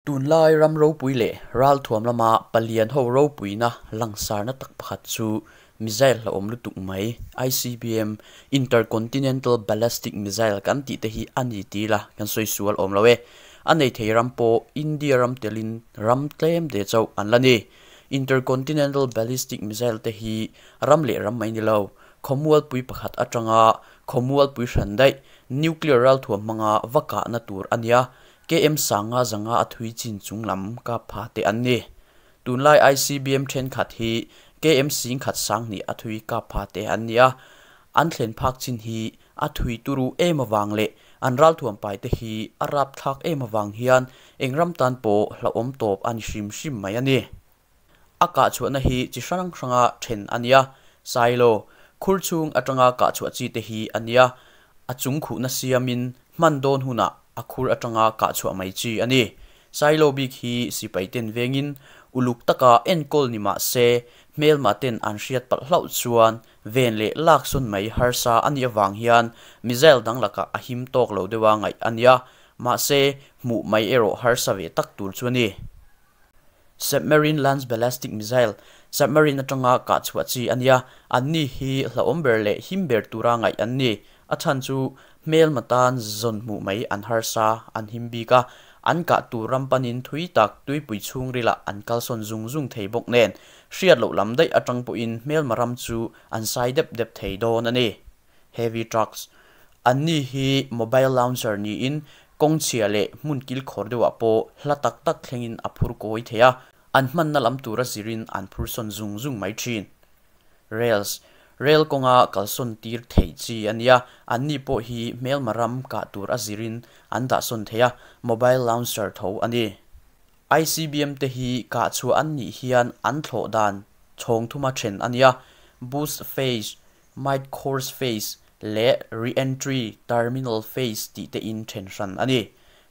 Tunlai ram ropui leh ralthuam lama palian ho ropuina langsarna tak pakhat chu missile hlauhawm lutuk mai ICBM, Intercontinental Ballistic Missile, kan tih te hi a ni ti ila kan sawi sual awm lo e. A nei thei ram pawh India ram telin ram tlem te chauh an la ni. Intercontinental Ballistic Missile te hi ram leh ram mai ni lo, khawmualpui pakhat atanga khawmualpui hran daih nuclear ralthuam hmanga va kahna tur a nia. KM sanga zanga a thui chin chung lam kap pha te an ni. Tunlai ICBM thenkhat hi KM singkhat sanghnih a thui kap pha te an ni a. An thlen phak chin hi a thui turu em avang leh an ralthuam pai te hi a rapthlak em avang hian eng ram tan pawh hlauhawm tawp a ni hrim hrim mai a ni. A kah chhuahna hi chi hrang hranga then a nia. Silo, khur chhung atanga kah chhuah chi te hi a nia. A chung khuhna siamin hman dawn hunah a khur atanga kah chhuah mai chi a ni. Silo bik hi sipai ten vengin uluk taka enkawl ni mah se, hmelma ten an hriat palh hlauh chuan ven leh lak sawn mai harsa a nih avang hian missile dang lakah a him tawk lo deuha ngaih a nia. Mahse, hmuh mai erawh harsa ve tak tur chu a ni. Submarine Launch Ballistic Missile, Submarine atanga kah chhuah chi a nia, anni hi hlauhawm ber leh him ber tura ngaih an ni. A chhan chu hmelma tan zawn hmuh mai an harsa, an him bik a, an kah tur ram panin thui tak tuipui chhungrilah an kalsawn zung zung thei bawk nen, hriat loh lam daih atang pawhin hmelma ram chu an sai dep dep thei dawn a ni. Heavy Trucks, Anni hi mobile launcher niin kawng chhia leh hmun kil khawr deuhah pawh hla tak tak thlengin a phur kawi thei a, an hmanna lam tura zirin an phur sawn zung zung mai thin. Rails, Rail kawnga kalsawn tir theih chi a nia, anni pawh hi hmelma ram kah tur a zirin an dah sawn thei a, mobile launcher tho a ni. ICBM te hi kah chhuah an nih hian an thlawh dan chhawng thuma then a nia, boost phase, Mid course phase leh re-entry terminal phase tih te in then hran a ni.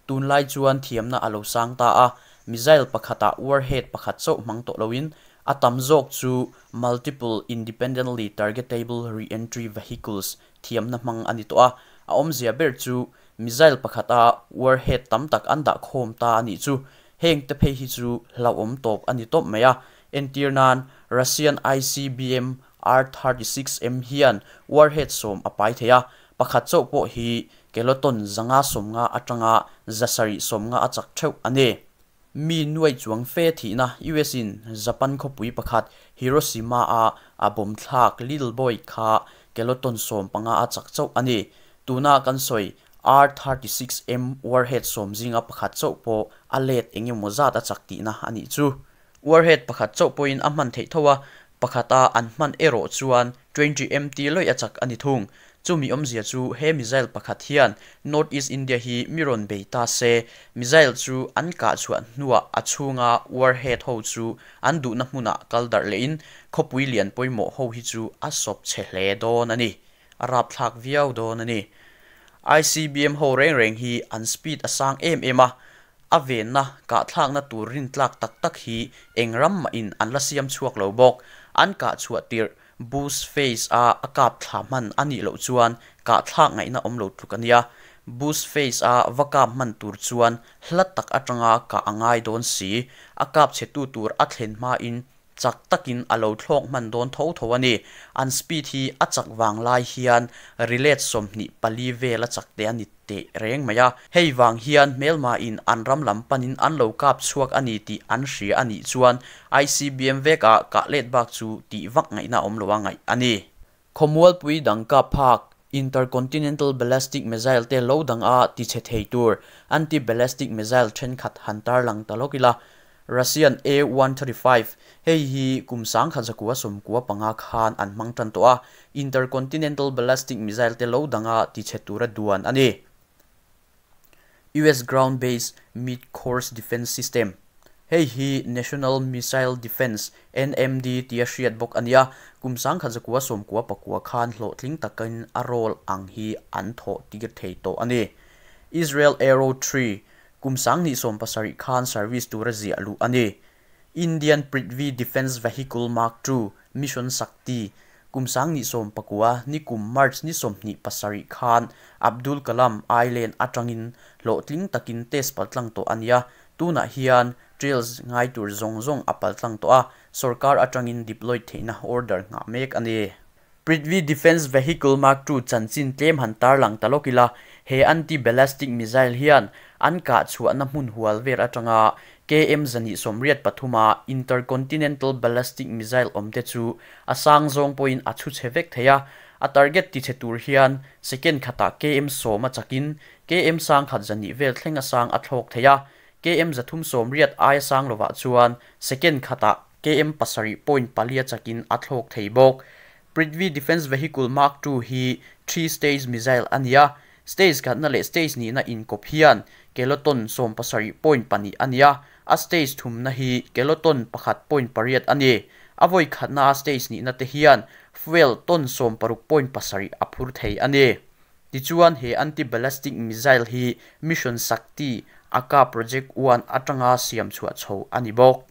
Tunlai chuan thiamna a lo sang ta a, missile pakhatah warhead pakhat chauh hmang tawh loin a tam zawk chu multiple independently targetable re-entry vehicles thiamna hmang a ni tawh a. A awmzia ber chu missile pakhata warhead tam tak an dah khawm ta a nih chu. Heng te phei hi chu hlauhawm tawp a ni tawp mai a. Entir nan Russian ICBM R-36M hian warhead 10 a pai thei a, pakhat chauh pawh hi kiloton 150 atanga 750 a chak theuh a ni. Mi nuai chuang fe thihna US in Japan khawpui pakhat Hiroshima a a bomb thlak Little Boy kha kiloton 15 a chak chauh a ni. Tuna kan sawi R-36M warhead 10 zinga pakhat chauh pawh a let engemaw zat a chak tihna a nih chu. Warhead pakhat chauh pawhin a hman theih tho a, pakhata an hman erawh chuan 20 MT lawih a chak a ni thung. Chumi awmzia chu he missile pakhat hian North East India hi mi rawn bei ta se, missile chu an kah chhuah hnuah a chhunga warhead ho chu an duhna hmunah kal darh lehin khawpui lian pawimawh ho hi chu a sawp chhe hle dawn a ni. A rapthlak viau dawn a ni. ICBM ho reng reng hi an speed a sang em em a, A venna kahthlakna tur rintlak tak tak hi eng ram mahin an la siam chhuak lo bawk. An kah chhuah tirh boost phase a a kap thla hman a nih loh chuan kahthlak ngaihna awm lo tluk a nia. Boost phase a va kap hman tur chuan hla tak atanga kah a ngai dawn si. A kap chhetu tur a thlen hmain chak takin a lo thlawk hman dawn tho tho a ni. An speed hi a chak vang lai hian rilet 24 vel a chak te a ni teh reng mai a. Hei vang hian hmelma in an ram lam panin an lo kap chhuak a ni tih an hria a nih chuan ICBM vekah kah let bak chu tih vak ngaihna awm lo a ngaih a ni. Khawmualpui dang kap phak Intercontinental Ballistic Missile te lo dang a ti chhe thei tur anti-ballistic missile thenkhat han tarlang ta lawk ila. Russian A-135, hei hi kum 1995 khan an hmang tan tawh a, Intercontinental Ballistic Missile te lo dang a ti chhe tura duan a ni. US Ground Based Mid-Course Defense System, Hei hi National Missile Defense, NMD, tia hriat bawk a nia, kum 1999 khan hlawhtling takin a role ang hi an thawh tir thei tawh a ni. Israel Arrow 3, kum 2017 khan service tura ziah luh a ni. Indian Prithvi Defence Vehicle Mark 2, Mission Shakti, kum 2019 ni kum March ni 27 khan Abdul Kalam Island atangin hlawhtling takin test paltlang tawh a nia. Tunah hian trials ngai tur zawng zawng a paltlang tawh a, sorkar atangin deploy theihna order nghah mek a ni. Prithvi Defence Vehicle Mark II chanchin tlem han tarlang ta lawk ila, he anti-ballistic missile hian an kah chhuahna hmun hual vel atanga KM 183 a intercontinental ballistic missile awm te chu a sang zawng pawhin a chhu chhe vek thei a, a target ti chhe tur hian second khatah KM 10 a chakin KM 1100 vel thleng a sang a thlawk thei a, KM 380 aia sang lovah chuan second khatah KM 7.4 a chakin a thlawk thei bawk. Prithvi Defence Vehicle Mark II hi three-stage missile a ni a, stage khatna leh stage nihna inkawp hian kiloton 17.2 a ni a, a stage thumna hi kiloton 1.8 a ni. A vawi khatna a stage nihna te hian fuel ton 16.7 a phur thei a ni. Tichuan he anti-ballistic missile hi Mission Shakti aka Project 1 atanga siam chhuah chho a ni bawk.